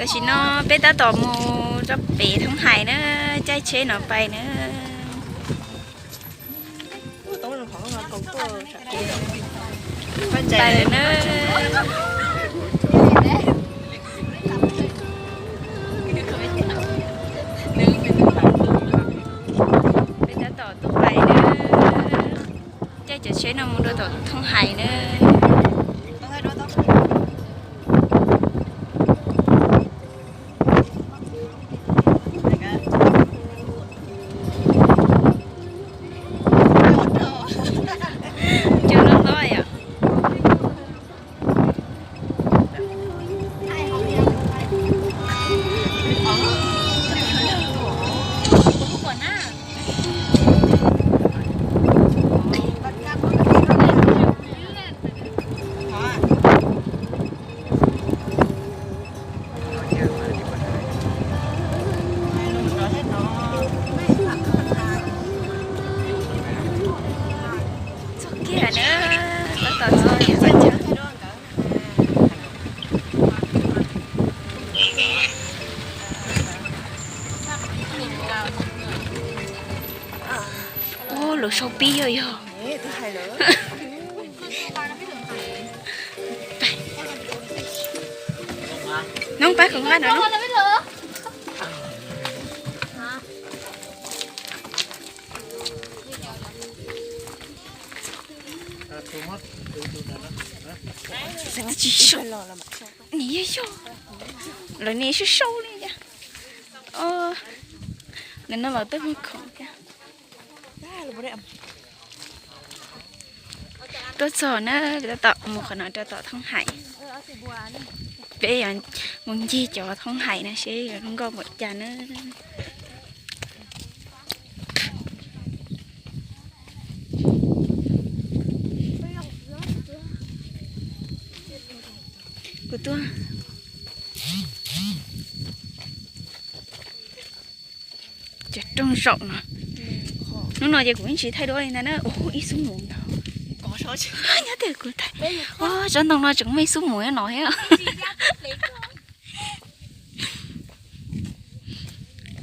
Tam sim no peb tab tom mus rau pem Thoob Hais na, caij tsheb no pais na. Pais lawm na. Peb tab tom tuaj pais na, caij cov tsheb no mus rau tom Thoob Hais na. Cov no tob yom. Txog kiag na, tab tom txog kiag qhov chaw. Ua, lawv sau pib yog yog. Noob pab khoom nqaj no. Tsis sau, nim yog yog, lawv nim sau sau li cas. Lawv no los tuaj hu khoom thiab. Tuaj txog na, peb tab tom mus qhov no rau tom Thoob Hais. Peb yuav mus ncig cov Thoob Hais na seb yuav zoo nkauj npaum cas na. Kuv tuaj. Cov rooj zaum no. Hnub no ces kuv yeej tsis thaij duab li ntag na. Ua ib xub mus ntag. Nyob tias kuv thaij. Tsob ntoo no tseem muaj ib xub mus no thiab.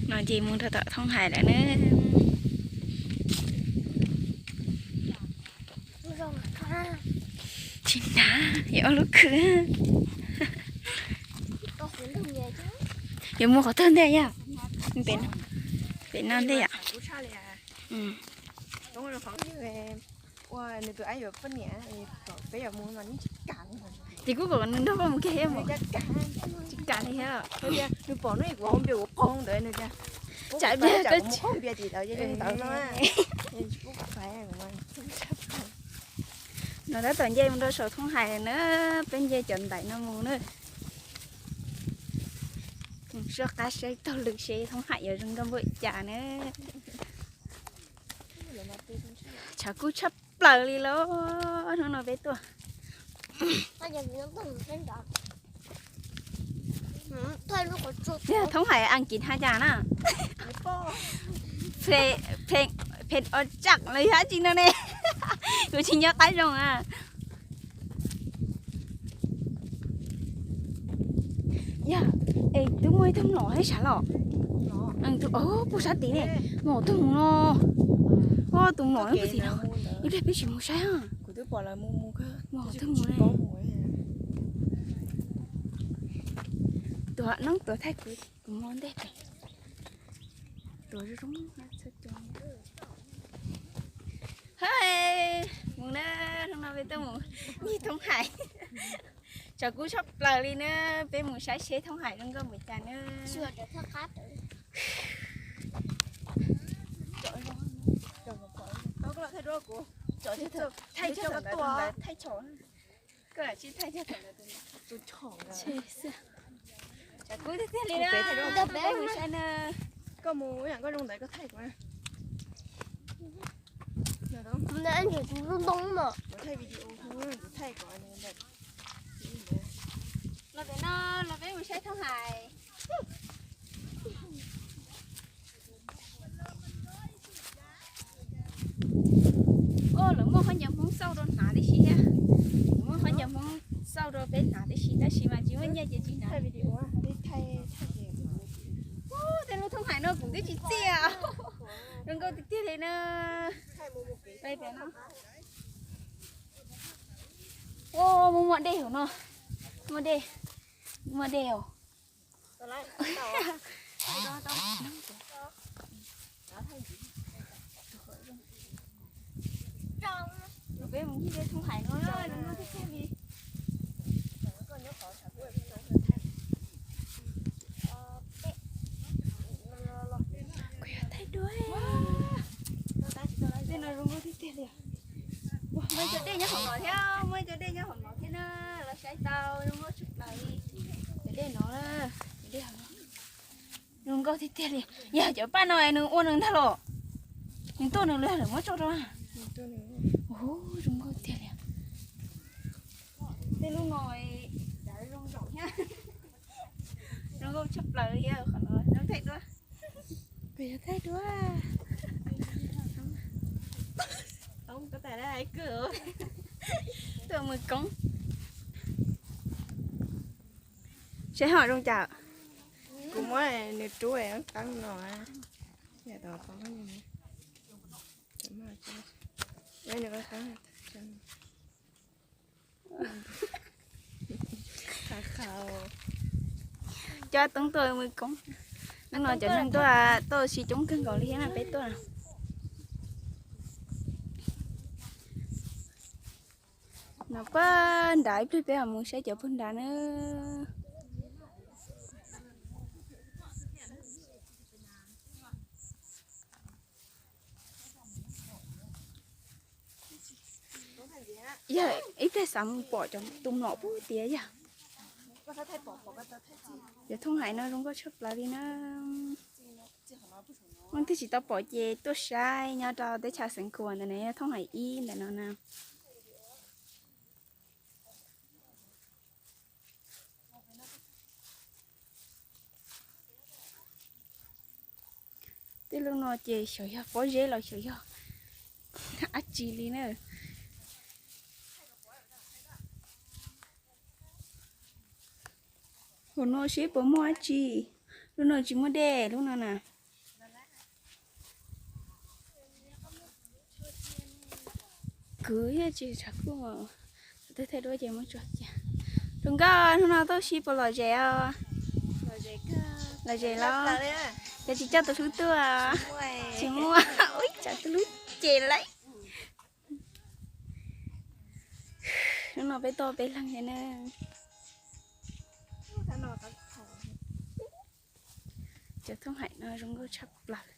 No ces mus rau tom Thoob Hais lawm na. Tsis hnav, yuav ua lub khw. Yuav mus qhov twg ntej yom? Pem no ntej yom? Ces kuj kom nws nrog koj mus kiag thiab mas. Tsis kam li thiab. Nws pom no kuv hau npias kuv qhov ntawd nws tias, tsam pliag koj mus qhov npias tim ntawd ntawd no. No tab tom nce mus rau saum Thoob Hais na, peb nce cov ntais no mus na. Mus soj qab saib taug lw seb Thoob Hais yuav zoo nkauj npaum cas na. Tshav kub tshaj plaws li lauj, hnub no peb tuaj. Thoob Hais Askiv haj cas na? Phem, phem, phem o tsam los yog dab tsi no ne? Kuv tsis nco qab zoo na. Yog, es twb muaj ib tug mlom thiab sav los? Puag sab tid ne, mlom tug mus no. Tus mlom puag tim no, ib pliag peb tsis mus saib. Mlom tug mus ne. Tuav noob tuav thaij kuv, kuv mus ntej pem. Tuav zoo zoo. Mus na, hnub no peb tuaj mus ncig Thoob Hais. Tshav kub tshaj plaws li na, peb mus saib seb Thoob Hais zoo nkauj npaum cas na. Thaij thaij thaij thaij. Tshav kub tiag tiag li na. Peb mus saib na. Koj mus ib yam koj zoo ntawd koj thaij kuv na. Kuv thaij video kuv thaij kom ntawd. Los pem no, los peb mus saib Thoob Hais. Lawv muaj qhov ncaws Hmoob xauj rau hnav tib si thiab. Lawv muaj qhov ncaws Hmoob xauj rau peb hnav tib si, tab sis mas tsis muaj nyiaj ces tsis hnav. Ub, tej lub thoob hais no kuv twb tsis txiaj. Zoo nkauj tiag tiag li na. Ub, muaj muaj dej hauv no. Muaj dej, muaj dej os. Peb mus ncig tej thoob hais no, zoo nkauj tiag tiag li. Kuv yuav thaij dua. Tej no zoo nkauj tiag tiag li. Muaj cov dej nyob hauv no thiab, muaj cov dej nyob hauv no thiab na, los saib tau zoo nkauj tshaj plaws li. Cov dej no, cov dej hauv no zoo nkauj tiag tiag li. Yog cov paj no nws ua nws ntag los? Nws tuaj nws lawm muab tso rau. Ub, zoo nkauj tiag li. Tej lub no zoo zaum thiab. Zoo nkauj tshaj plaws thiab, qhov no zoo thaij dua. Kuv yuav thaij dua. Tuaj mus koob. Saib ho zoo cas. Kuv muab nws rub qeeb no. Coj toob tuaj mus koob. Hnub no cov neeg tuaj tau siv coob kawg nkaus li thiab na, peb tuaj. No pag nrad ib pliag peb mam mus saib cov puag nrad na. Yog ib pliag xav mus pom cov tus mlom puag tiag yog. Cov thoob hais no zoo nkauj tshaj plaws li na. Leej twg tsis tau pom ces tuaj saib nyob rau teb chaws Xeev Khuam ntawm no, thoob hais ib ntawm no na. Tej lub no ces xyov yog pob zeb los xyov yog dab tsi li na. Hauv no seb puas muaj dab tsi. Lub no tsis muaj dej, lub no na. Kwv thiab tsis tshav kuj thaij thaij duab ces muab tso cia. Tus nkauj hnub no tuaj sib puas lom zem os? Lom zem los? Yog tsis coj tus hlub tuaj? Tsis muaj. Ub, tsam tus hlub ces lawm. Hnub no peb tuaj peb leeg thiab na. Cov thoob hais no zoo nkauj tshaj plaws.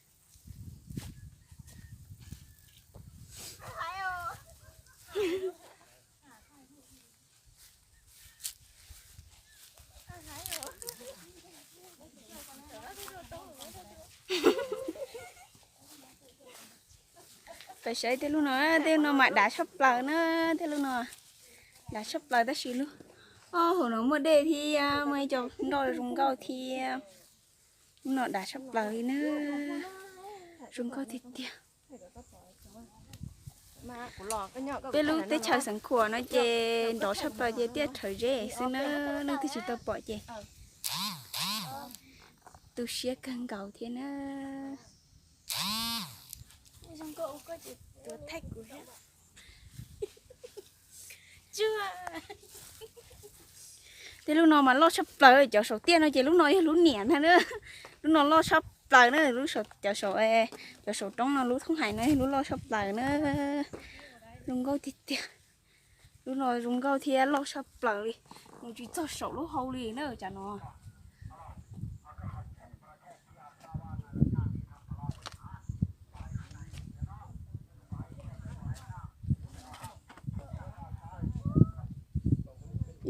Peb saib tej lub no, tej lub no mas dav tshaj plaws na, tej lub no dav tshaj plaws tab sis lub, o, hauv no muaj dej thiab muaj ib co nroj zoo nkauj thiab. Lub no dav tshaj plaws li na, zoo nkauj tiag tiag. Peb lub teb chaws Xeev Khuam no ces nrov tshaj plaws ces tiaj rhawv zeb xwb na, leej twg tsis tau pom ces tu siab kawg nkaus thiab na. Tej lub no mas loj tshaj plaws, cov saum tiaj no ces lub no yog lub niam ntag na. Lub no loj tshaj plaws na, lub, cov saum, cov saum roob no lub thoob hais no yog lub loj tshaj plaws na. Zoo nkauj tiag tiag. Lub no zoo nkauj thiab loj tshaj plaws li, mus tsis txog saum lub hau li na cov no.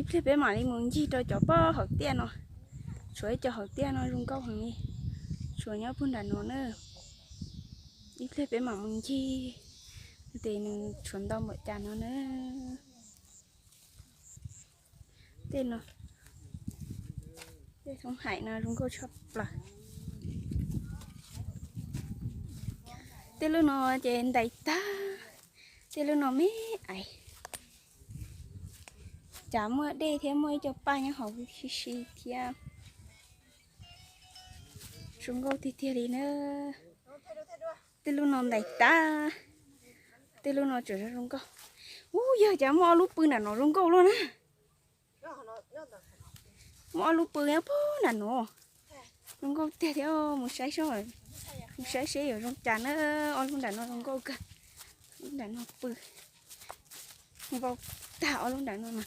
Ib pliag peb mam li mus ncig rau cov pob hauv tiaj no, tshuav ib co hauv tiaj no zoo nkauj heev li, tshuav nyob puag nram no na. Ib pliag peb mam mus ncig, ces nws tshuav ntau npaum cas no na. Tej no, tej thoob hais no zoo nkauj tshaj plaws. Tej lub no ces ntais tag, tej lub no me ais. Cas muaj dej thiab muaj ib co paj nyob hauv si si thiab. Zoo nkauj tiag tiag li na. Tej lub no ntais tag, tej lub no tseem zoo nkauj. Ub, yog cas muaj ob lub pw nram no zoo nkauj luaj na. Muaj ob lub pw nyob puag nram no. Zoo nkauj tiag tiag, mus saib seb, mus saib seb yuav zoo cas na. Ob lub nram no zoo nkauj kawg. Lub nram no pw, nkauj tag ob lub nram no na.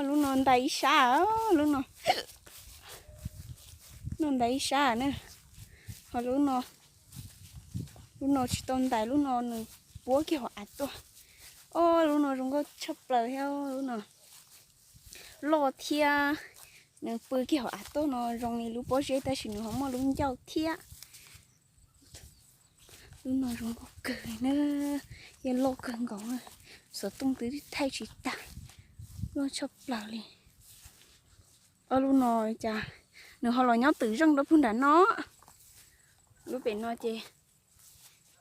Lub no ntais ib sab, lub no, no ntais ib sab na. Ho lub no, lub no tsis tau ntais, lub no nws puab kiag hauv av tuaj. Ob lub no zoo nkauj tshaj plaws thiab, lub no loj thiab. Nws pw kiag hauv av tuaj no zoo li lub pob zeb tab sis nws ho muaj lub ncauj thiab. Lub no zoo nkauj kawg na, yog loj kawg nkaus, xov tooj twb thaij tsis tag, loj tshaj plaws li. Ob lub no cas nws ho los nyob twm zeej rau puag nram no. Lub pem no ces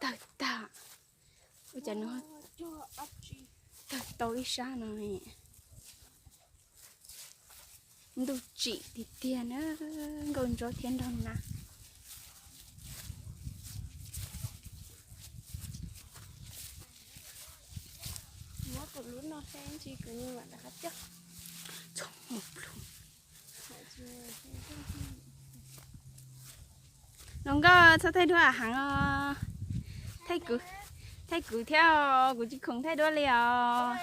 tawg tag, ua cas nws tawg tau ib sab no. Ntuj tsim tiag tiag na, nkauj ntsob thiab nrog na. Muab tus lub no seb ntshe kuv mam rov qab coj. Txhob mus plhu. Los nkauj txhob thaij duab heev os. Thaij kuv, thaij kuv thiab os, kuv tsis khoom thaij duab li os.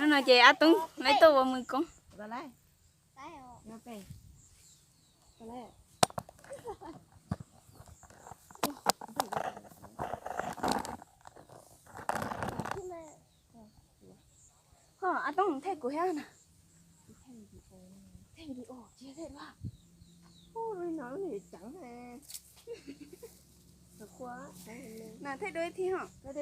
Hnub no ces Ab Toob lawv tuaj ua mus koob. Ho Ab Toob thaij kuv thiab na. Thaij video tsis thaij duab. Ub, lub no lub ceev. Na thaij duab ib thib ho. Thaij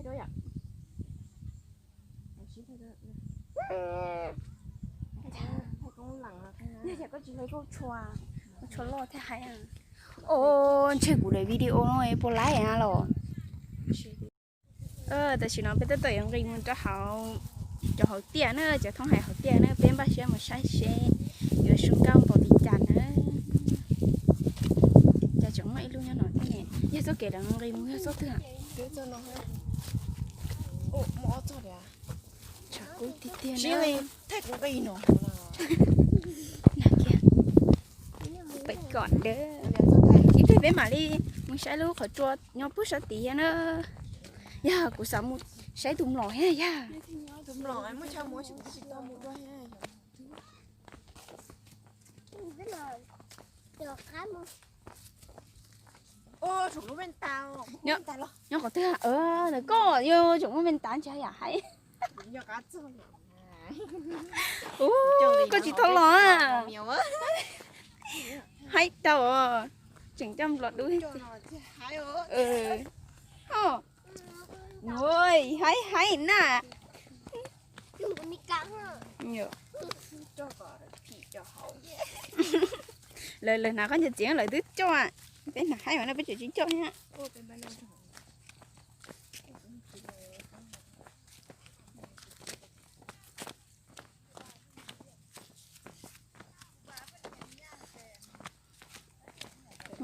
duab yom. Yog cas koj tsis hlawv kauj tshua, kauj tshua loj thiab haib. Os, ntshe kuv daim video no puas laib na los. Tam sim no peb tab tom yuav nqis mus rau hauv cov hauv tiaj na, cov thoob hais hauv tiaj na, peb npaj siab mus saib seb yuav zoo nkauj npaum li cas na. Cas tseem muaj ib lub nyob no thiab ne. Yog txoj kev lawv nqis mus yog txoj twg? Tshav kub tiag tiag na. Pem kom dawb. Ib pliag peb mam li mus saib lub qhov tsua nyob puag sab tid thiab na. Yog kuv xav mus saib tus mlom thiab yog. Nyob qhov twg? Ntawm koj yuav tseem muaj me ntav ntsia yam haib. Ub, koj tsis tau los a. Haib tau, tseem coj nplom dub. Haib haib na. Lawv, lawv hnav khaub ncaws txiav lawv twb coj, peb hnav haib mas no peb tseem tsis coj thiab.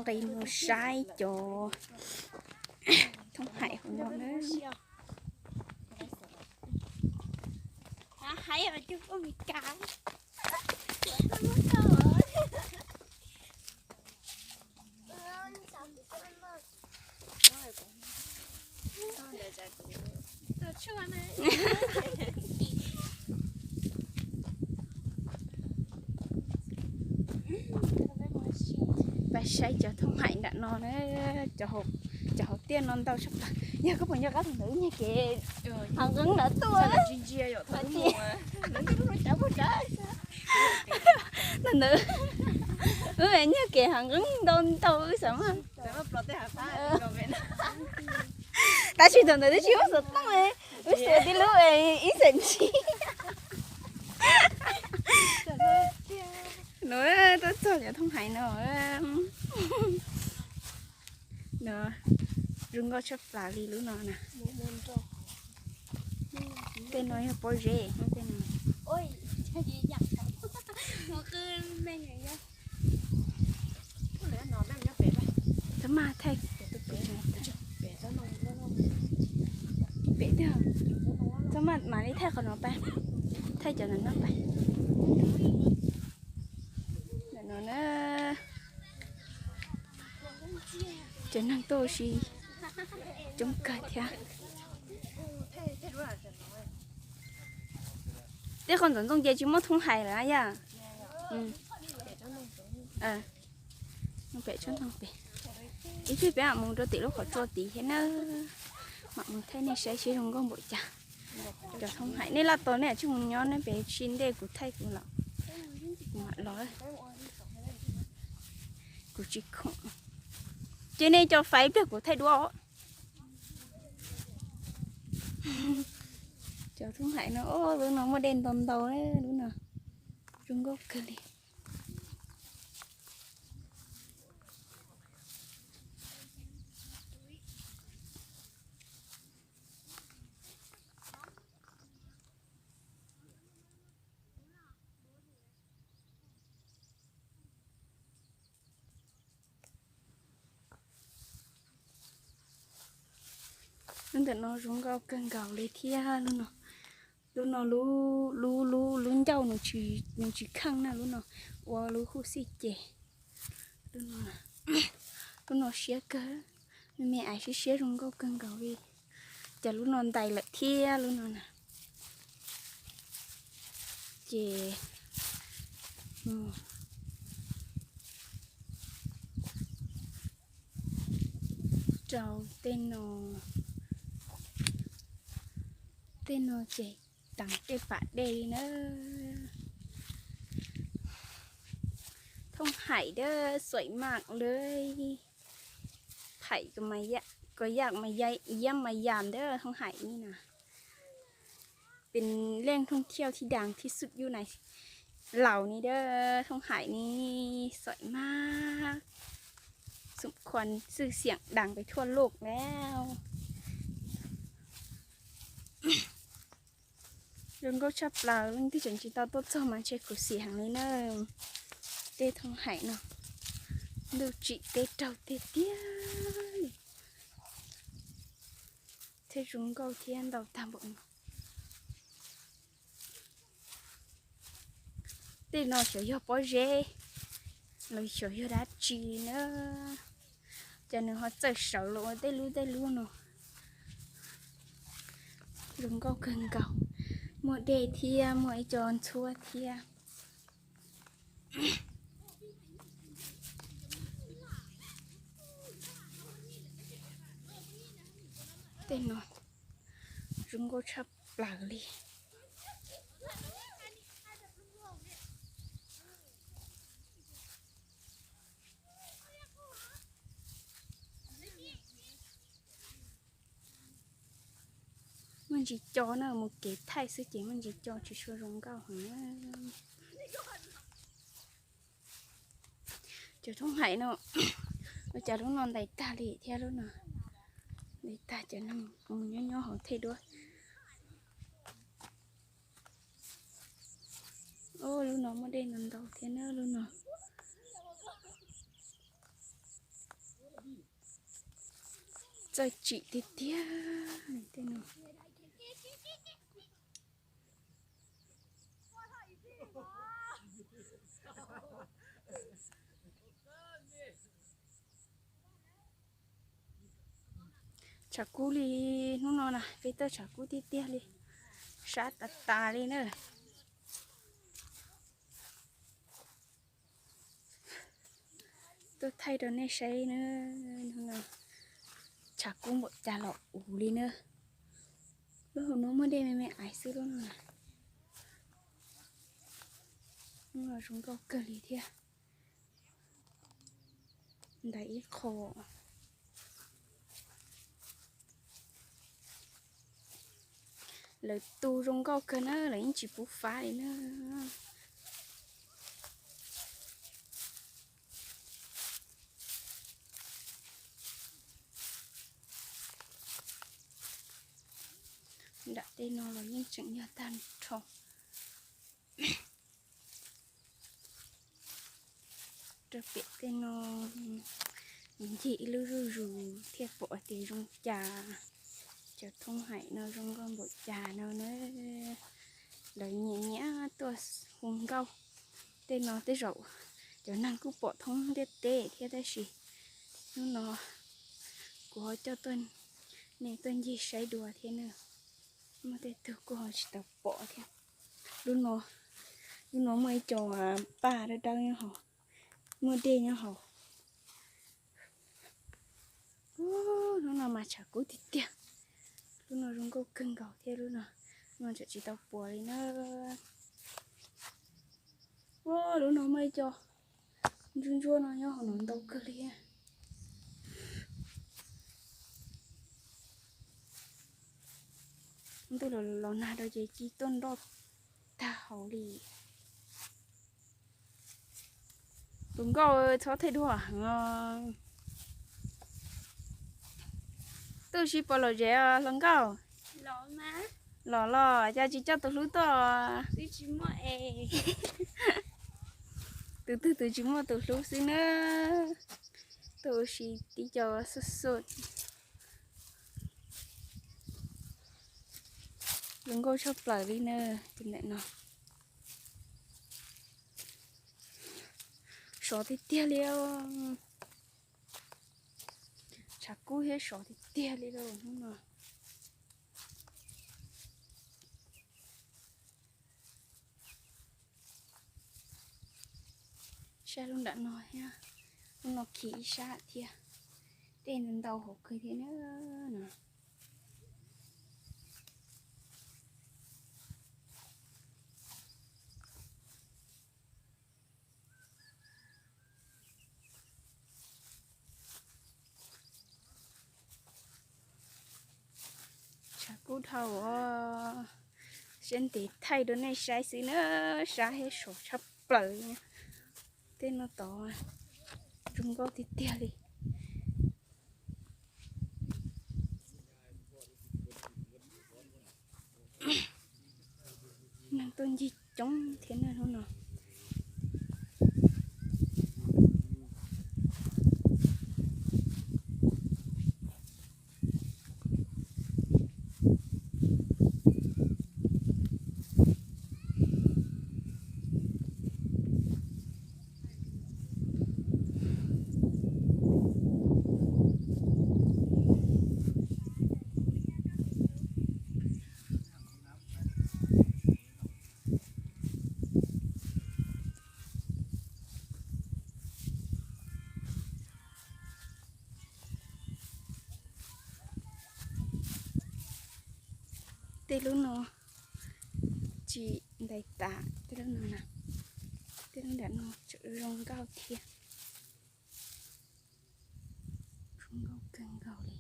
Nqis mus saib cov thoob hais hauv no na. Pab saib cov thoob hais nram no na, cov hauv tiaj no ntau tshaj plaws. Yog koj puas nco qab tus ntawd nyiag kev hav nqeeb ntawd tuaj? Ntsia, ntsia, ntsia. Ntawm ntawd, wb nyiag kev hav nqeeb ntau ntau wb xav mas. Tab sis thaum ntawd twb tsis muaj xov tooj, wb xuas tib lub ib xees ntsis. No, tuaj txog cov thooj haiv no. No, zoo nkauj tshaj plaws li lub no na. Tej no yog pob zeb, tej no. Txhob maj thaij, pem twg, txhob maj mam li thaij qhov no pab, thaij cov ntawm no pab. Ntawm no na, cov neeg tuaj ua si coob kawg thiab. Tej qhov ntxoov ntxoo ces tsis muaj thooj hais lawm yog. Pem tsob ntoo pem. Ib pliag peb mam mus rau tim lub qhov tsua tid thiab na, mam mus thaij nej saib seb zoo nkauj npaum cas. Cov thooj hais nej laj tos nej tsis mus nyob nej pem tsis ntej kuv thaij kuv los, kuv mam los. Kuv tsis khoom. Ces nej cov fais ib pliag kuv thaij duab. Cov thooj hais no, lub no muaj dej ntau ntau, lub no zoo nkauj kawg li. Lub ntawm no zoo nkauj kawg nkaus li thiab lub no. Lub no lub, lub, lub, lub ncauj nws tsis kheej na, lub no ua lub huj xij ces. Lub no, lub no siab kawg, me me aiv siab siab zoo nkauj kawg nkaus li. Ces lub no ntais lawm thiab lub no na. Ces rau tej no, tej no ces teev tej pam dej li na. Thooj hais dawb xuaim maj lawm. Phaim ko yaj mas yam dawb thooj hais ni na. Pes leej thooj thiauj thib dang thib xub yub na, laus ni dawb thooj hais ni, xuaim maj, xum khuam xwj xiam dang pes thuaj luj na. Zoo nkauj tshaj plaws, leej twg tseem tsis tau tuaj txog mas ntshe khuv xim heev li na. Tej thooj hais no, ntuj tsim teb raug tiag tiag li. Thiab zoo nkauj thiab ntau tag npaum no. Tej no xyov yog pob zeb los xyov yog dab tsi na. Ces nws ho txawj sawv los ua tej lub tej lub no. Zoo nkauj kawg nkaus. Muaj dej thiab muaj ib co ntxhuab thiab. Tej no zoo nkauj tshaj plaws li. Muaj ntsis co na, mus kev thaij xwb ces muaj ntsis co tsis tshua zoo nkauj heev. Cov thooj hais no, ua cas lub no ntais tag li thiab lub no. Ntais tag ces mus nyob nyob hauv thej duab. Lub no muaj dej ntau ntau thiab na lub no. Txawj tsim tiag tiag tej no. Tshav kub li hnub no na, peb tau tshav kub tiag tiag li, sab tas tas li na. Tuaj thaij rau nej saib na, hnub no tshav kub npaum cas los uv li na. Lub hauv no muaj dej me me aiv xwb lub no na. Hnub no zoo nkauj kawg li thiab. Ntais ib qho. Lawv tu zoo nkauj kawg na, lawv yeej tsis pub fab li na. Nram tej no los yeej tseem yog tag nrho. Rau pem tej no, ncig ib lub zuj zus thiaj pom tias zoo cas. Cov thoob haim no zoo nkauj npaum cas no na. Lawv nyiam nyiam tuaj hu nkauj. Tej no tej zaum cov neeg kuj pom thoob ntiaj teb thiab tab sis hnub no kuv ho coj nej tuaj ncig saib dua thiab na. Muaj tej tug kuj ho tsis tau pom thiab. Lub no, lub no muaj ib co paj dawb dawb nyob hauv, muaj dej nyob hauv. Lub no mas tshav kub tiag tiag. Lub no zoo nkauj kawg nkaus thiab lub no, no tsam tsis tau puas li na. Ua lub no muaj ib co ntsuab ntsuab no nyob hauv no ntau kawg li. Ntuj los los nag rau ces ci tuaj nroj tag hauv li. Hluas nkauj txhob thaij duab heev os. Tuaj ua si puas lom zem os hluas nkauj? Los los cas tsis coj tus hlub tuaj? Tus twg tus tsis muaj tus hlub xwb na. Tuaj ua si tib co xub xub. Zoo nkauj tshaj plaws li na, tus ntawm no. Sov tiag tiag li. Tshav kub thiab sov tiag tiag li lauj hnub no. Saib lub nram no thiab, lub no khi ib sab thiab. Dej ntau hauv kawg thiab na no. Tshav kub dhau os. Siab ntev thaij rau nej saib xwb na, sab thiab sov tshaj plaws. Tej no tod zoo nkauj tiag tiag li. Neeg tuaj ncig coob thiab na hnub no. Tej lub no tsis ntais tas, tej lub no na, tej lub nram no tseem zoo nkauj thiab. Zoo nkauj kawg nkaus li.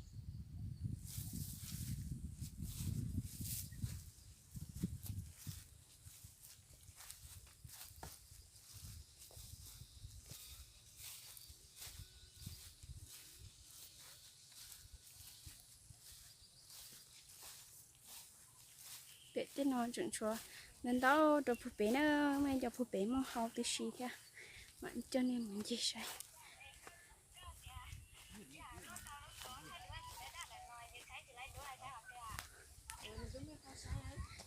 Pem tej no tseem tshuav ntau ntau rau puag pem na, muaj cov puag pem muaj hau tib si thiab, mam coj nej mus ncig saib.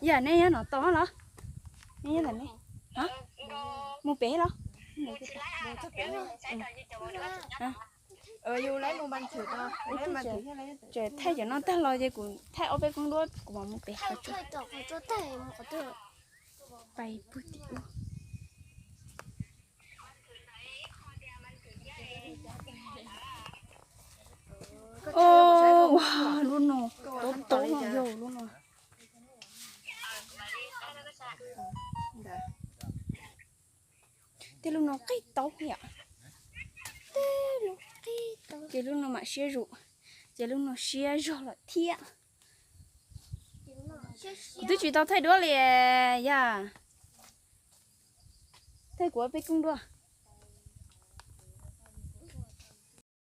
Yam nej nyob no tos los? Nej nyob ntawm ne? Mus pem los? Tseem thaij cov no tag los ces kuv thaij ob peb koob duab kuv mam mus pem qhov tsuas. Pais puag tim ub. Ua lub no, tob tob no yog lub no. Tej lub no qig tau yom. Tej lub qig tau ces lub no mam siab zus, ces lub no siab zog lawm thiab. Kuv twb tsis tau thaij duab li yom. Thaij kuv peb kooj duab.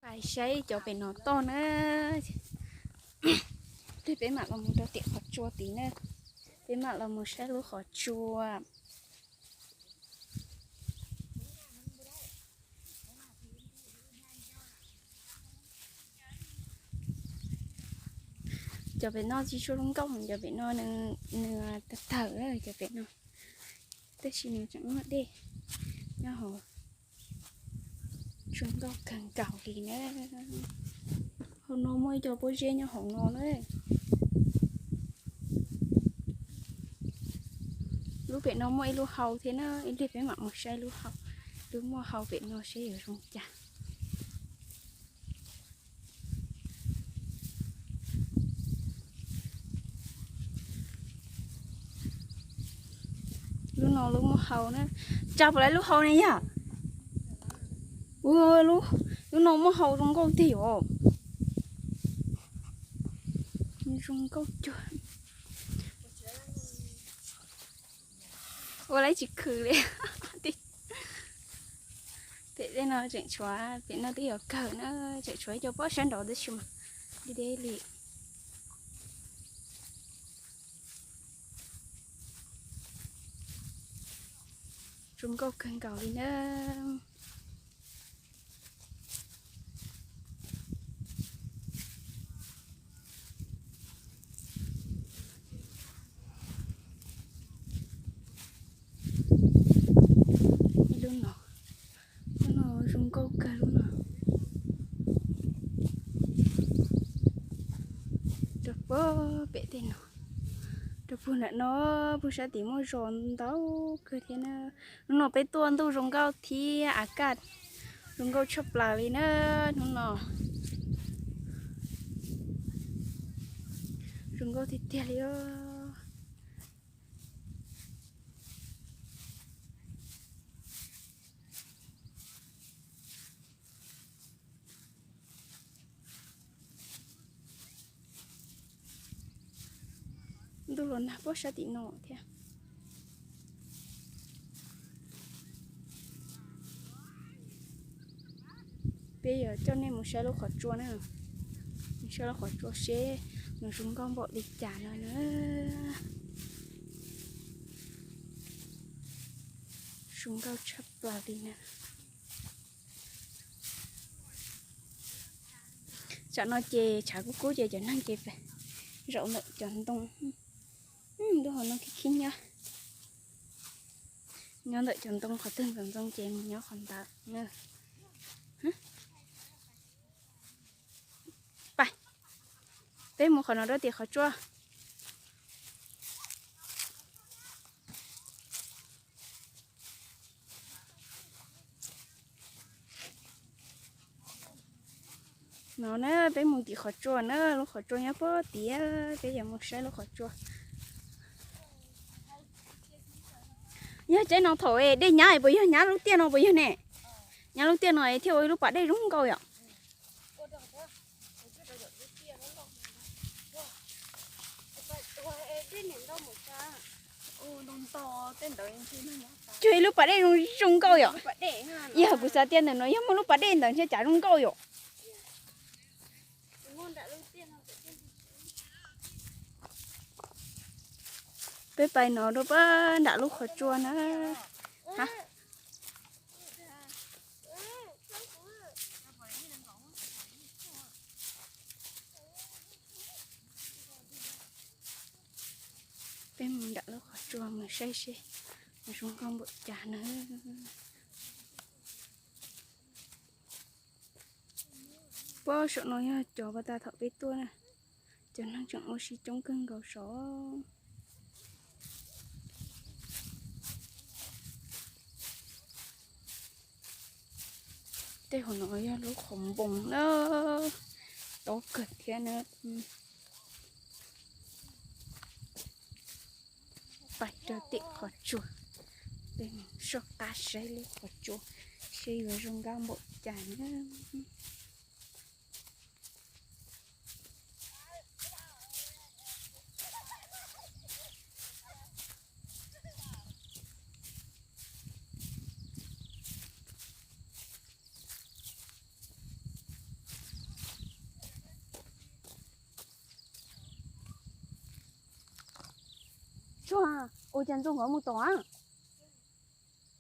Pais saib cov pem no toj na. Tej peb mam los mus rau tim qhov tsua tid na. Peb mam los mus saib lub qhov tsua. Cov pem no tsis tshua zoo nkauj, cov pem no nws tawg tawg cov pem no, tab sis nws tseem muaj dej nyob hauv. Zoo nkauj kawg nkaus li na. Hauv no muaj ib co pob zeb nyob hauv no na. Lub pem no muaj ib lub hau thiab na, ib pliag peb mam mus saib lub hau, lub muaj hau pem no seb yuav zoo cas. Lub no lub muaj hau na. Tsa puas lawv lub hau ne yom? Ua, lub no muaj hau zoo nkauj tiag os. Zoo nkauj cuag. Ua lawv tsis khwv li. Pem tej no tseem tshuav, pem no twb yuav kawg na, tseem tshuav ib co pob sab nraud tab sis mas deb deb li. Zoo nkauj kawg nkaus li na. Lub no, lub no zoo nkauj kawg lub no. Rau puag pem tej no, rau puag nram no, puag sab tid muaj zos ntau kawg thiab na. Hnub no peb tuaj ntuj zoo nkauj thiab av kaj zoo nkauj tshaj plaws li na. Hnub no zoo nkauj tiag tiag li os. Ntuj los nag pob sab tim no thiab. Peb yuav coj nej mus saib lub qhov tsua na. Mus saib lub qhov tsua seb nws zoo nkauj npaum li cas no na. Zoo nkauj tshaj plaws li na. Tsam no ces tshav kub kub ces cov neeg ces zaum ntawm cov ntoo. Ntuj hauv no khib khib nyob. Nyob ntawm cov ntoo qhov twg ntxoov ntxoo ces mus nyob qhov ntawd. Pais, peb mus qhov no rau tim qhov tsua. No na, peb mus tim qhov tsua na, lub qhov tsua nyob puag tiag, peb yuav mus saib lub qhov tsua. Yog tsaib no thaum dej nyab puas yog nyab lub tiaj no puas yog ne? Nyab lub tiaj no thiaj ua ib lub pas dej zoo nkauj yom. Cuag ib lub pas dej zoo zoo nkauj yom. Yog kuv xav tias ntawm no yog muaj lub pas dej ntawd ntshe cas zoo nkauj yom. Peb pais no rau pab nram lub qhov tsua na. Peb mus nram lub qhov tsua mus saib seb zoo nkauj npaum cas na. Puag saum no yog cov pas tas thaum peb tuaj na, cov neeg tseem ua si coob kawg nkaus saud. Tej hauv no yog lub qhov npoos na, tob kawg thiab na. Pais rau tim qhov tsua, Tej soj qab saib lub qhov tsua seb yuav zoo nkauj npaum cas na. Tsuag, ua cas ntxoog nkawd mus tom a?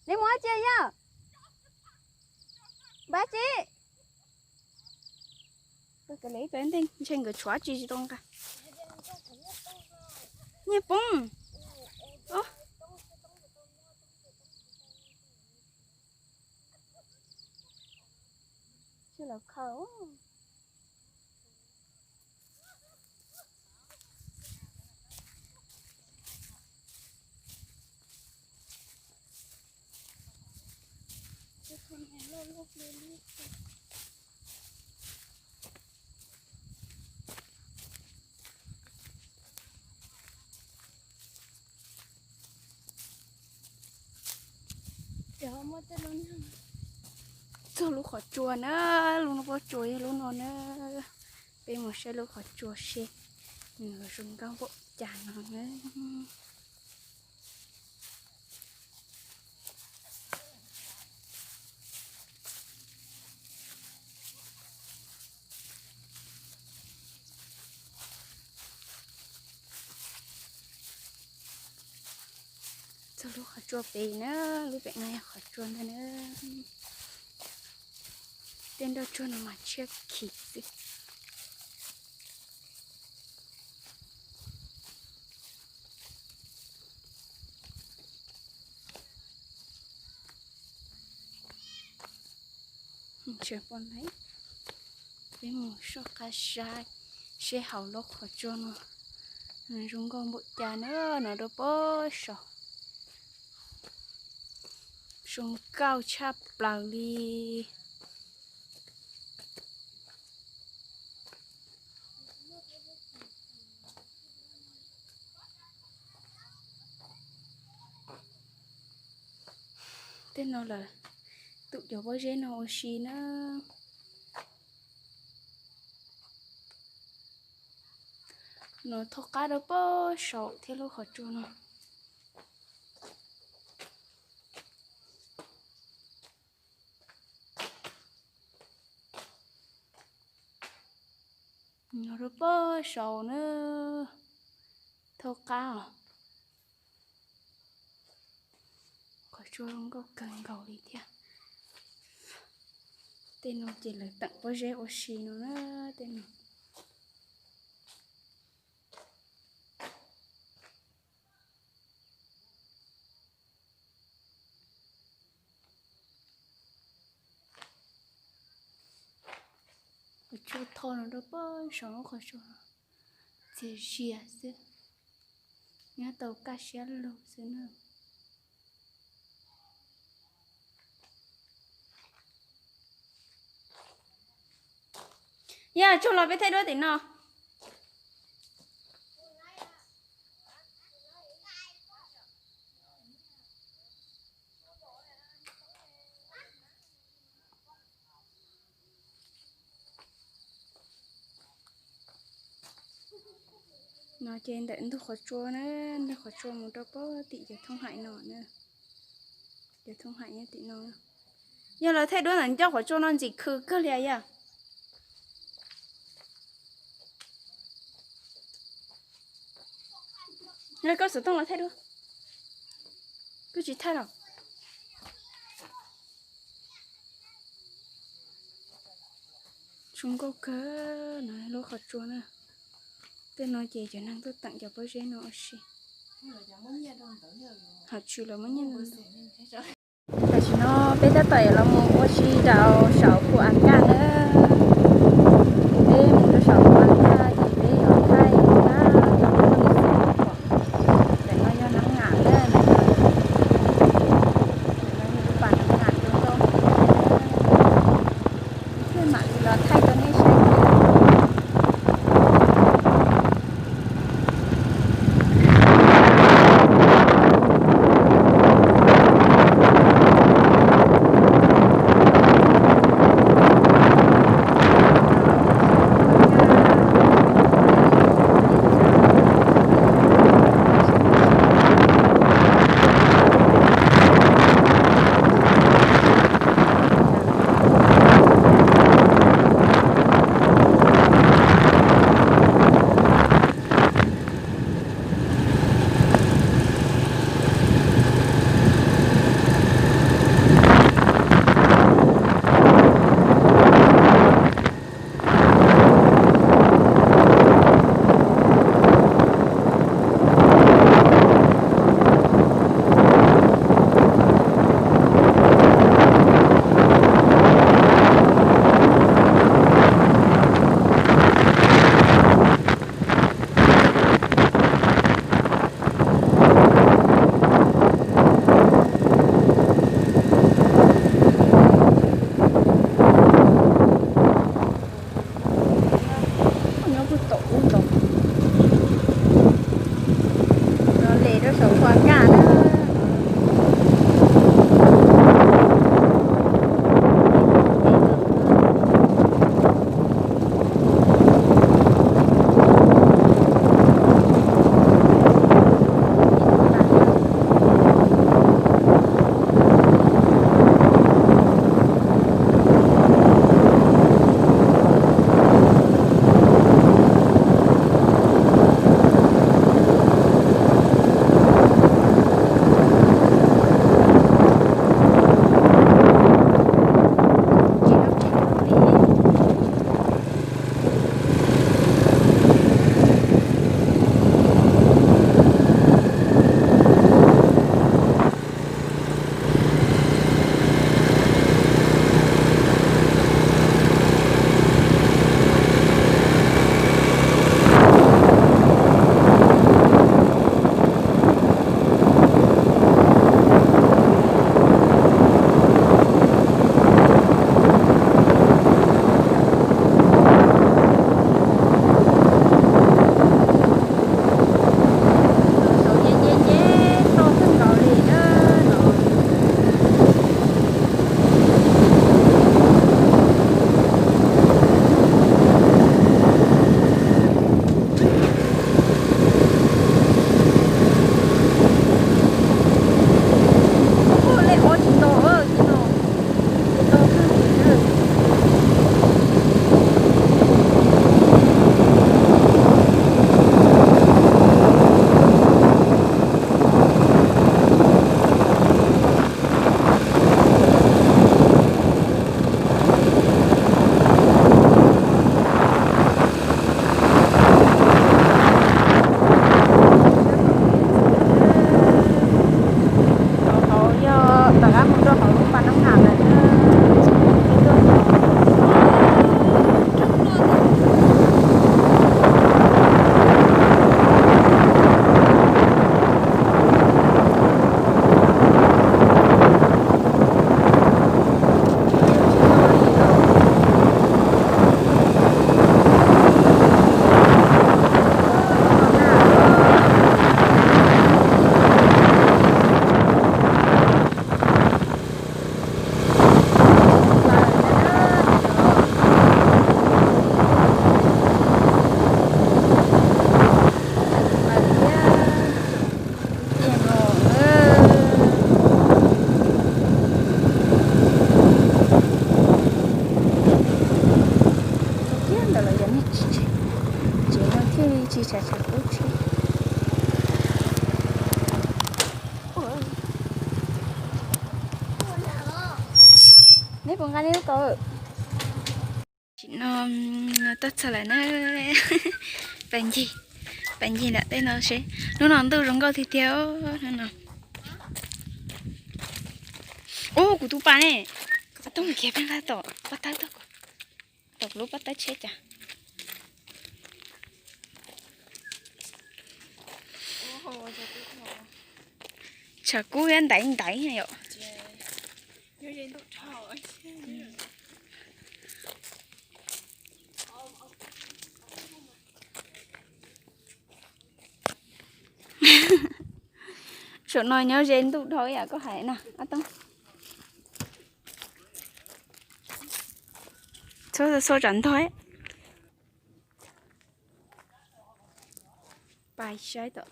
Neb mus dab tsi yog? Npab tsi? Ntshai nkawd tshuav tsi tsis tau nqa. Nyiaj poob. Tsis los khaws. Txog lub qhov tsua na, lub no pob tsua yog lub no na. Peb mus saib lub qhov tsua seb nws zoo nkauj npaum cas no na. Txog lub qhov tsua pem na, lub pem no yog qhov tsua ntag na. Tej nroj tsuag no mas tshiab khiv xwb. Peb mus soj qab saib seb hauv lub qhov tsua no zoo nkauj npaum cas na, no rau pob saum. Zoo nkauj tshaj plaws li. Tej no lawm, tum cov pob zeb no ua si na. No thaub qab rau pob saum thiab lub qhov tsua no. No rau pob saum na, thaub qab os. Qhov tsua zoo nkauj kawg nkaus li thiab. Tej no ces lawv teem pob zeb ua si no na, tej no. Qhov tsua tho no rau pob saum lub qhov tsua, txias zias xwb, nyob tau kaj siab lug xwb na. Yog tsuag los peb thaij duab tim no. No ces ntawm ntug qhov tsua na, ntug qhov tsua mus rau pem tim cov thoob haim no na. Cov thoob haim nyob tim no. Yog lawv thaij duab ntawm ncauj qhov tsua no ntxim khw kawg li yog. Koj xov tooj los thaij duab. Koj tsis thaij los. Zoo nkauj kawg no lub qhov tsua na. Tej no ces cov neeg tuaj teem cov pob zeb no ua si. Hos tsis lawv muab nyiaj ntau. Tam sim no peb tab tom los mus ua si rau saum Phu As Kaj na. Peb mus rau saum Phu As Kaj ces peb yuav thaij ntawm no yog Nab Ngam na, ntawm no yog lub pas Nab Ngam zoo nkauj. Thiaj mam li los thaij rau nej saib. Txog lawm na, pais ncig, pais ncig nram tej no seb. Hnub no ntuj zoo nkauj tiag tiag hnub no. Ub, kuv tus pas ne, kuv tus pas kiag peb nqa tom pob tawb tuaj, tom kuv lub pob tawb tsheb cas. Tshav kub ntaiv ntaiv yom. Saum no nyob ze ntuj dhau ib yam koj hais na Ob Toob. Txhob txhob tsam ntog. Pais saib tom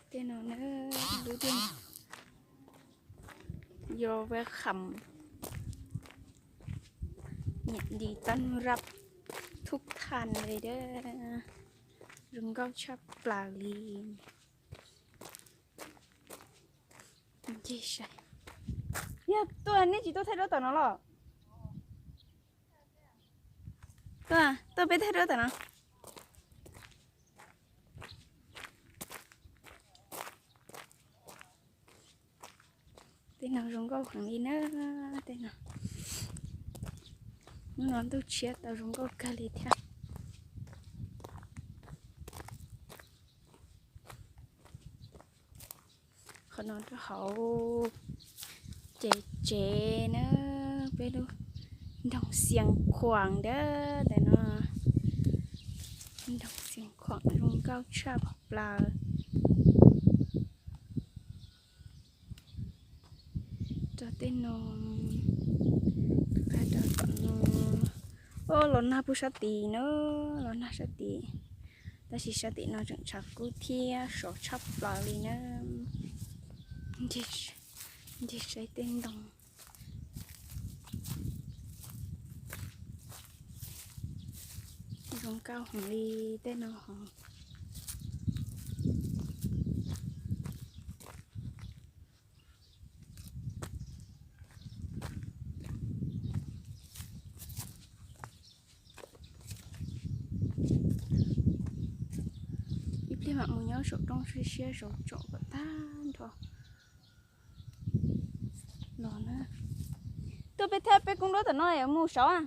tej no na, lub tiaj. You're welcome. Nhiệt tìnhต้อนรับทุกท่านเลยเด้อ Zoo nkauj tshaj plaws li. Ncig saib. Yog tuaj nej tsis tuaj thaij duab tom no los? Tuaj, tuaj peb thaij duab tom no. Tej no zoo nkauj heev li na, tej no. Hnub no ntuj tshiab tau zoo nkauj kawg li thiab. Qhov no rau hauv ces tsev na, peb lub nroog Xiav Khuam ntawd no. Nroog Xiav Khuam zoo nkauj tshaj plaws. Rau tej no, rau tom no. Os, los nag puag sab tid na, los nag sab tid. Tab sis sab tim no tseem tshav kub thiab sov tshaj plaws li na. Ncig saib tej ntoo. Zoo nkauj heev li tej no hos. Ib pliag mam mus nyob saum roob siab siab saud tsom kom tag nrho los na. Tuaj peb thab peb koob duab tom no yuav mus saud a.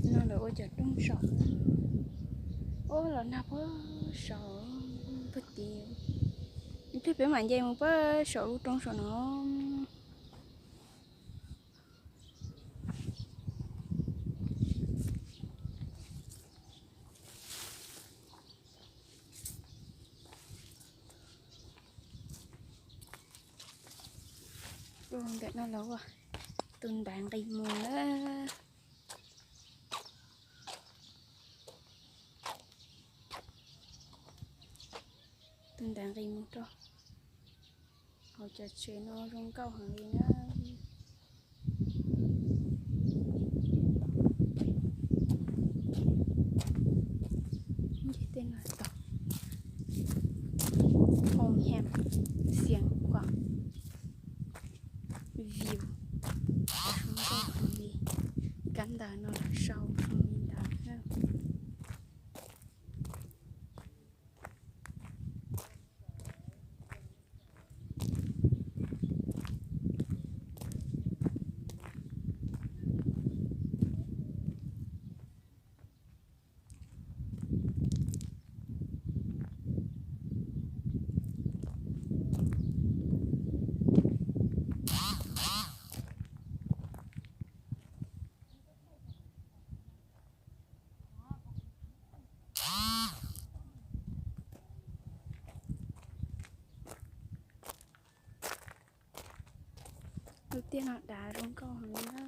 Ntawm no lawv ua cov rooj saum. Ub, los nag puag saud puag tid. Ib pliag peb mam nce mus puag saum lub roob saum no. Ub, ntawm no lawv ua tus ntaiv nqis mus na. Tus ntaiv nqis mus rau hauv cov tsev no zoo nkauj heev li na. Nce tej no tau. Hoo Hem Xiav Khuam view zoo nkauj heev li. Kab ntawv no lawv sau zoo li ntawd thiab. Lub tiaj no dav zoo nkauj heev na.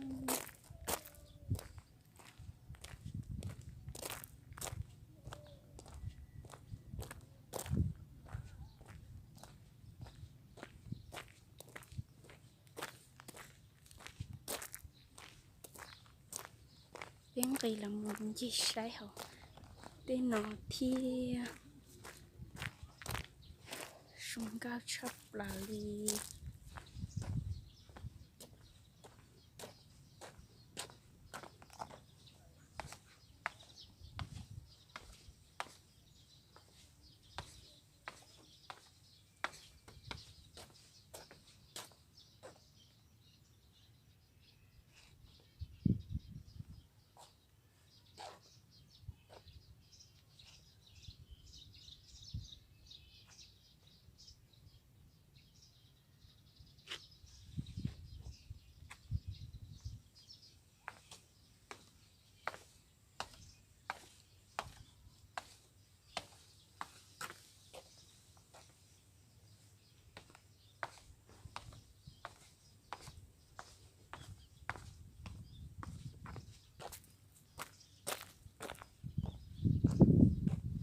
Peb nqis los mus ncig saib hauv tej no thiab. Zoo nkauj tshaj plaws li.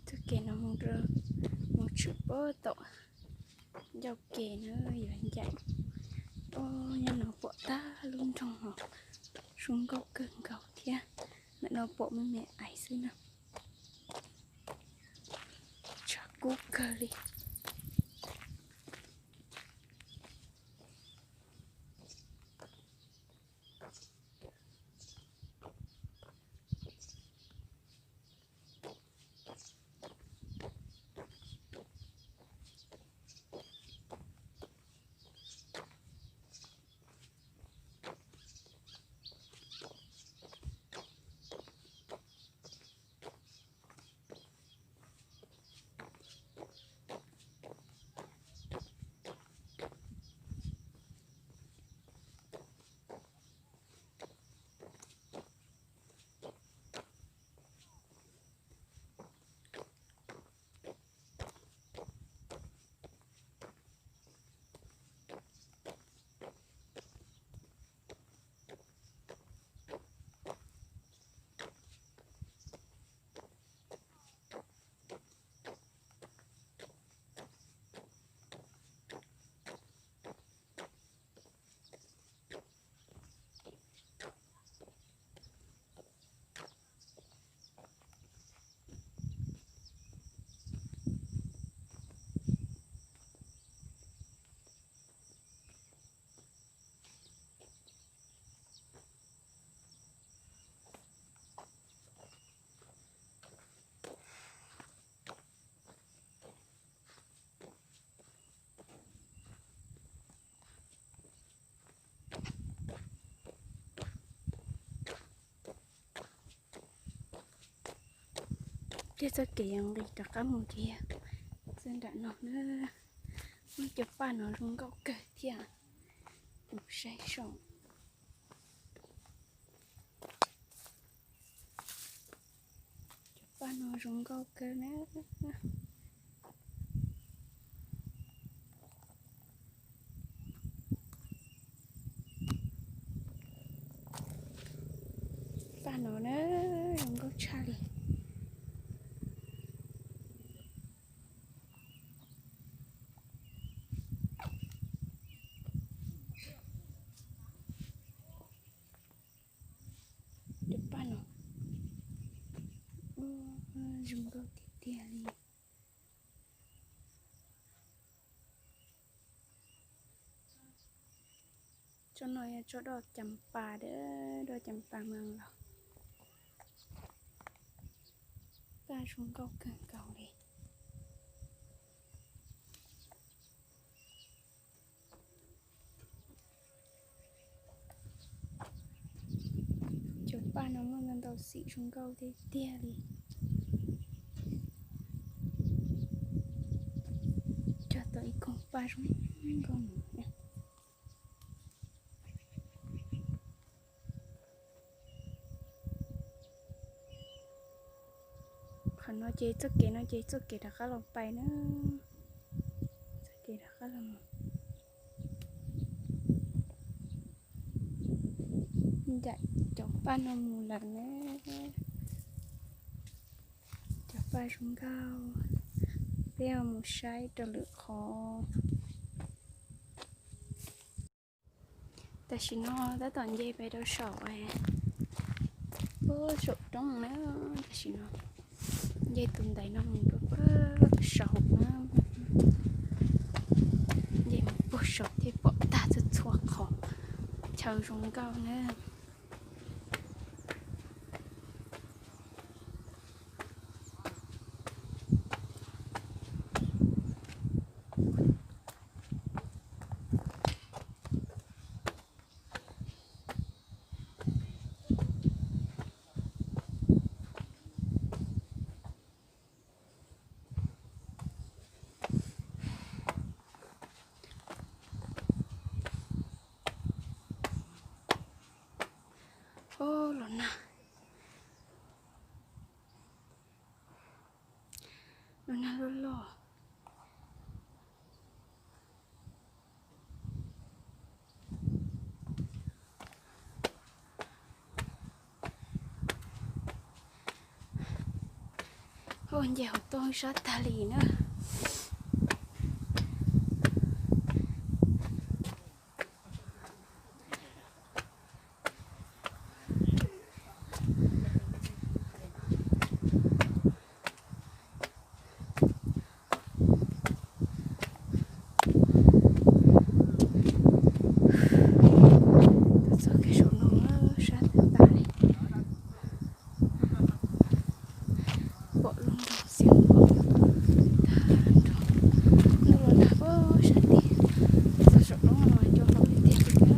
Txoj kev no mus, mus tshwm pem tom ncauj ke na, yuav ncaim. Os, nyob no pom tag lub nroog no, zoo nkauj kawg nkaus thiab. Ntawm no pom me me aiv xwb na. Tshav kub kawg li. Thiab txoj kev yuav nqis rov qab mus kiag txoj nram no na. Muaj cov paj no zoo nkauj kawg thiab. Mus saib saib. Cov paj no zoo nkauj kawg na. Paj no na, zoo nkauj tshaj li. Cov paj no zoo nkauj tiag tiag li. Tsob no yog tsob doj Cas Pas, doj Cas Pas mas los. Paj zoo nkauj kawg nkaus li. Cov paj no muaj ntau ntau xim zoo nkauj tiag tiag li. Cog tau ib koog paj zoo nkauj no. Qhov no ces txoj kev no ces txoj kev rov qab los pais na. Txoj kev rov qab los mus ncaim cov paj no mus lawm na. Cov paj zoo nkauj, peb mus saib rau lwm qhov. Tam sim no tab tom nce pem rau saum Saum roob na, tam sim no nce tus ntaiv no mus rau saud na. Nce mus puag saud thiaj pom tag txhua txhua qhov chaw zoo nkauj na. Los nag, los nag loj loj. Nce hauv toj sab tag li na. Tuaj txog kev saum no sab tag tas li. Pom lub nroog Xiav Khuam tag nrho. Ntuj los nag puag sab tid. Txog saum roob no cua hlob tiag tiag.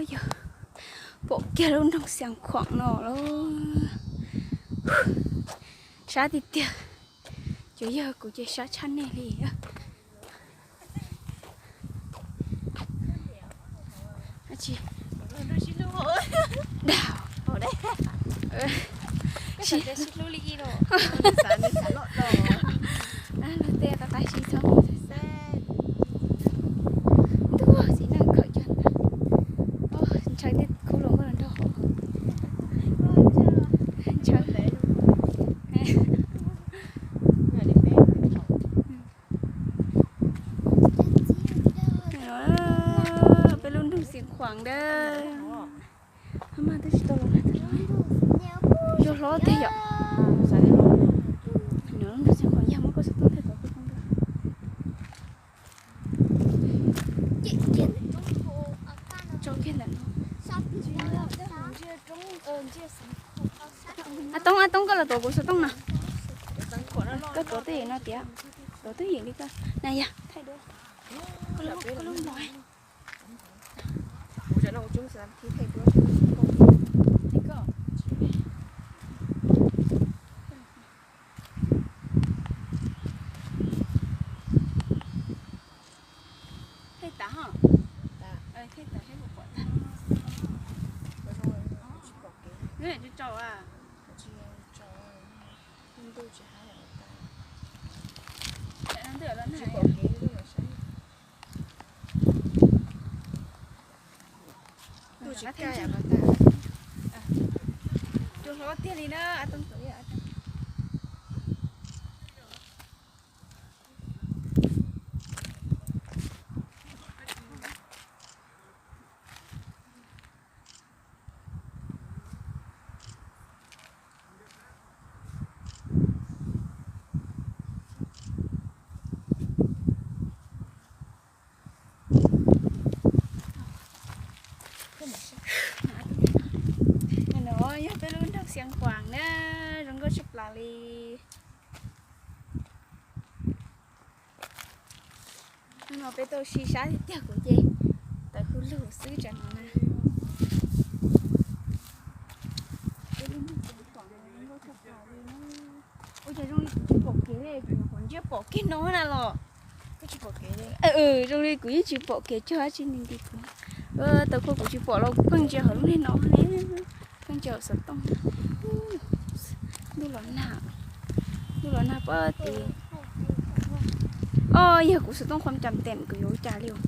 Yog pom kiag lub nroog Xiav Khuam no lawm. Sab tiag tiag. Cov yawg kuv ces sab tshaj nej li. Dag. Luag tej qab qab sib txhob mus xav xav. Ntuj, txiv neej khawm cog ntawd. Ntshaw tej khub hluas nkauj los nrog hauv. Ntshaw. Peb lub nroog Xiav Khuam ntag. Mas twb tsis tau los, cua hlob tiag yom. Lub nroog Xiav Khuam yog muab koj xov tooj thiaj tau koj ntag. Tso kiag ntawm no. A Toob, a Toob, koj los tuav kuv xov tooj no. Koj tuav twj ywm no tiag, tuav twj ywm li koj na yog thaij duab. Koj lub npog. Thaij tas, thaij tas saib puas pom tag. Tsis tsaus a. Ntuj tsis hab. Cua hlob tiag li na. No yog peb lub nroog Xiav Khuam na, zoo nkauj tshaj plaws li. Hnub no peb tuaj ua si sab tiag tiag kuv ces tawm hauj lwm xwb tsam no na. Ua cas zoo li kuv tsis pom kev li, kuv nyuam qhuav ntsia pom kiag no na los. Zoo li kuv yeej tsis pom kev tsuag dab tsi nti nti kuv. Tau koj kuv tsis pom los kuv pheej ntsia hauv lub niag no ne, pheej ntsia hauv xov tooj. Ntuj los nag, ntuj los nag pob tid. Os, yog kuv xov tooj qhuam cam tem kuv yuav ua cas li os.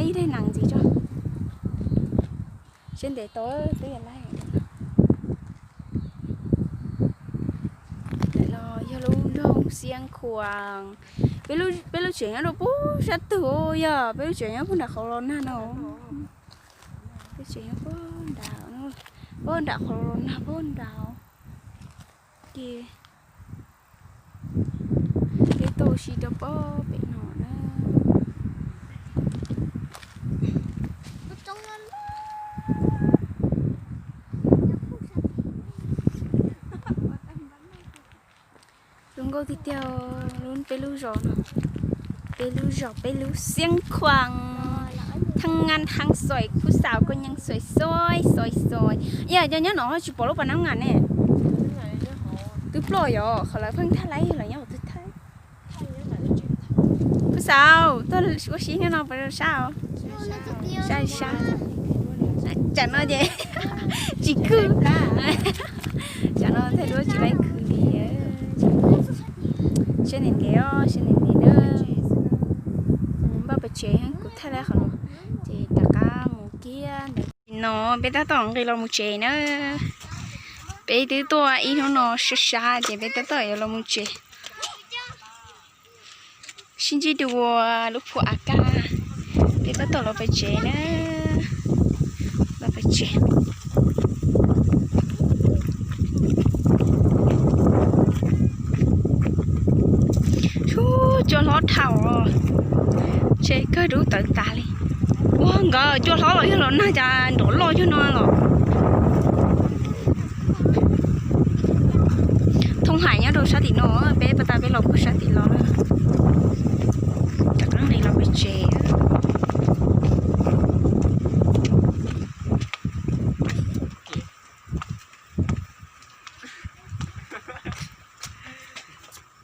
Ib daim nees ntxiv tso. Seb ntev tau twb yog laij. Ntawm no yog lub nroog Xiab Khuam. Peb lub tsev nyob rau puag sab twg, yog peb lub tsev nyob puag nram qhov los nag no. Peb tsev nyob puag nram, puag nram qhov los nag puag nrad. Ces peb tuaj ua si rau pob pem no na. Zoo nkauj tiag tiag, peb lub zos no, peb lub zos, peb lub Xiab Khuam. Thaj ngan thaj xois, khub xaus koj nyeej xois xois xois xois. Yog cov nyob no tsis pom lub pas nab ngam ne. Twb ploj yom, qhov lawv pheej thaj laib yog lawv nyob qhov twg thaj. Khub xaus, tuaj ua si nyob no puas sab? Sab sab. Tsam no ces tsis khwv. Tsam no thiaj duab tsis laib khwv li. Sab ntev ntev os, sab ntev ntev na. Npaj pem tsev, kuv thaij laib qhov no ces rov qab mus kiag ntawd. No peb tab tom nqis los mus tsev na. Peb twb tuaj ib hnub no sab sab ces peb tab tom yuav los mus tsev. Sib ntsib dua lub phuam A Kaj, peb tab tom los pem tsev na. Los pem tsev. Ub, cua hlob dhau, tsev kawg dub tawv tas li. Ua nkawd cua hlob los yog los nag cas nrov loj yog no los. Thooj hais nyob rau sab tim no, peb pas tas peb los puag sab tim los. Rov qab nqis los pem tsev.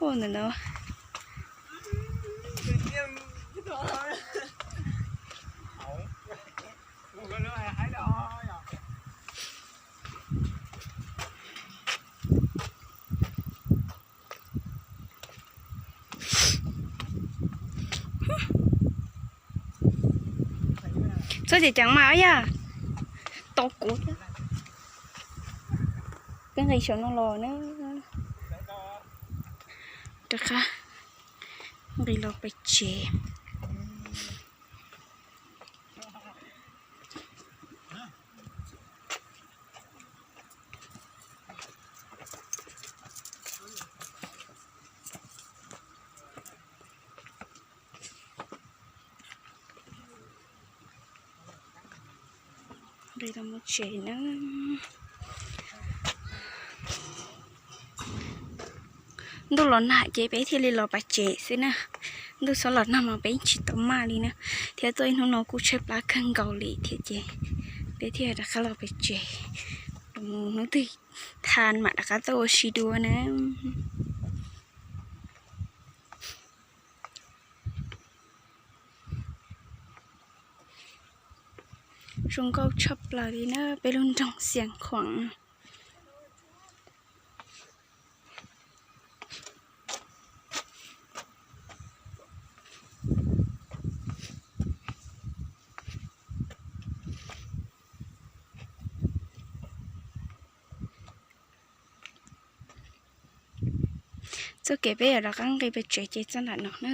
Ua ntawm no. Txhob ceev ceev mas yog tau kuv thiab. Peb nqis saum no los na. Rov qab nqis los pem tsev. Nqis los mus tsev na. Ntuj los nag ces peb thiaj li los pem tsev xwb na. Ntuj txhob los nag mas peb tsis tau maj li na. Thiab tuaj ib hnub no kuj tshaib plab kawg nkaus li thiab ces peb thiaj rov qab los pem tsev. Los mus hnub twg tag mam rov qab tuaj ua si dua na. Zoo nkauj tshaj plaws li na peb lub nroog Xiav Khuam. Txoj kev peb yuav rov qab nqis pem tsev ces txoj nram no na.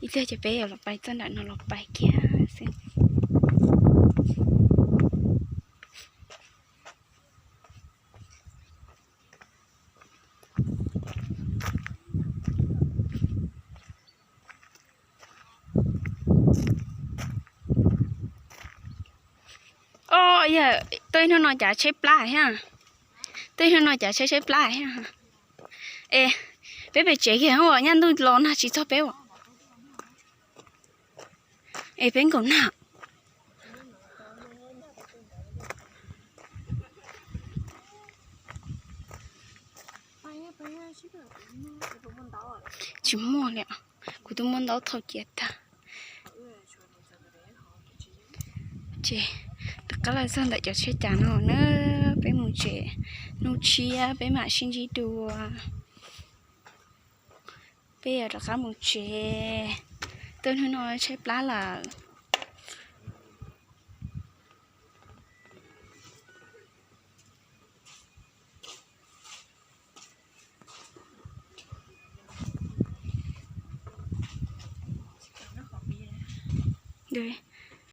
Ib pliag ces peb yuav los pais txoj nram no los pais kiag xwb. O, yog tuaj ib hnub no cas tshaib plab thiab. Tuaj ib hnub no cas tshaib tshaib plab thiab. Es peb pem tsev kiag os, nyaj ntuj los nag tsis txog peb os. Es peb nkaum nag. Tsis muaj li, kuv twb muab ntaub thau cia tag. Ces rov qab los txog ntawm cov tsheb cas no na, peb mus tsev, hnub tshiab peb mam sib ntsib dua. Peb yuav rov qab mus tsev, tuaj hnub no tshaib plab lawm. Ntawd